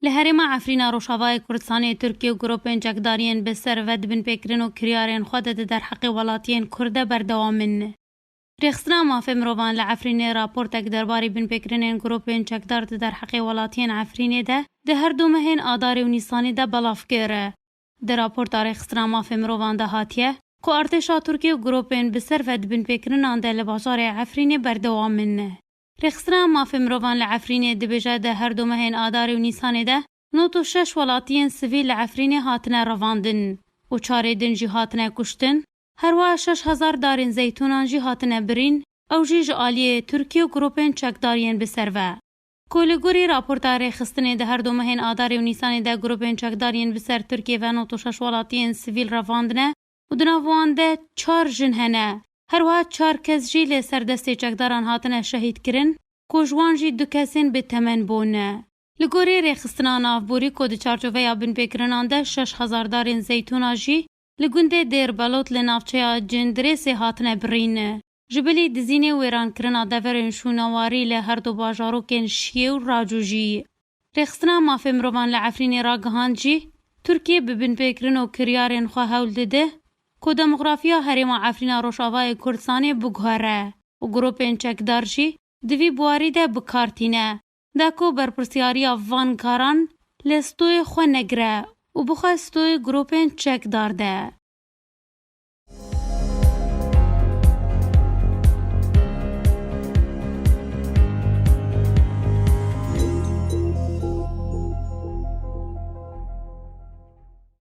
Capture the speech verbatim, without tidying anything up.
Li herêma Efrîna Rojavayê Kurdistanê Tirkiye û grûpên çekdar yên bi ser ve di binpêkirin û kiryarên xwe de di derheqê welatiyên Kurd de berdewam in. Rêxistina mafê mirovan li Efrînê raportek derbarê binpêkirinên grûpên çekdar di derheqê welatiyên Efrînê de di her du mehên Adarê û Nîsanê de belav kir. Di raporta Rêxistina Mafê Mirovan de hatiye ku artêşa Tirkiye û grûpên bi ser ve di binpêkirinan de li bajarê Efrînê berdewam in. Rêxistina Mafê Mirovan li Efrînê dibêje, di her du mehên Adarê û Nîsanê de nod û şeş welatiyên sivîl li Efrînê hatine revandin û çarê din jî hatine kuştin, herwiha şeş hezar darên zeytûnan jî hatine birîn, ew jî ji aliyê Tirkiye û grûpên çekdar yên bi ser ve. Ku li gorî raporta rêxistinê di her du mehên Adarê û Nîsanê de grûpên çekdar yên bi ser Tirkiye ve nod û şeş welatiyên sivîl revandine û di nav wan de çar jin hene. Herwiha çar kes jî li ser destê çekdaran hatine şehîdkirin, ku ji wan jî du kesên bi temen bûn. Li gorî rêxistina navborî ku di çarçoveya binpêkirinan de şeş hezar darên zeytûna jî li gundê Dêrbelot li navçeya Cindirêsê hatine birîn, ji bilî dizînê û wêrankirina deverên şûnawarî li her du bajarokên Şiyê û Racû jî. Rêxistina Mafê Mirovan li Efrînê ragihand jî, Tirkiye bi binpêkirin û kiryarên xwe hewl dide ku demografiya herêma Efrîna Rojavayê Kurdistanê biguhere û grûpên çekdar jî di vî buwarî de bi kar tîne, da ku berpirsiyariya van karan li stoyê xwe negire û bixwe stoyê grûpên çekdar de.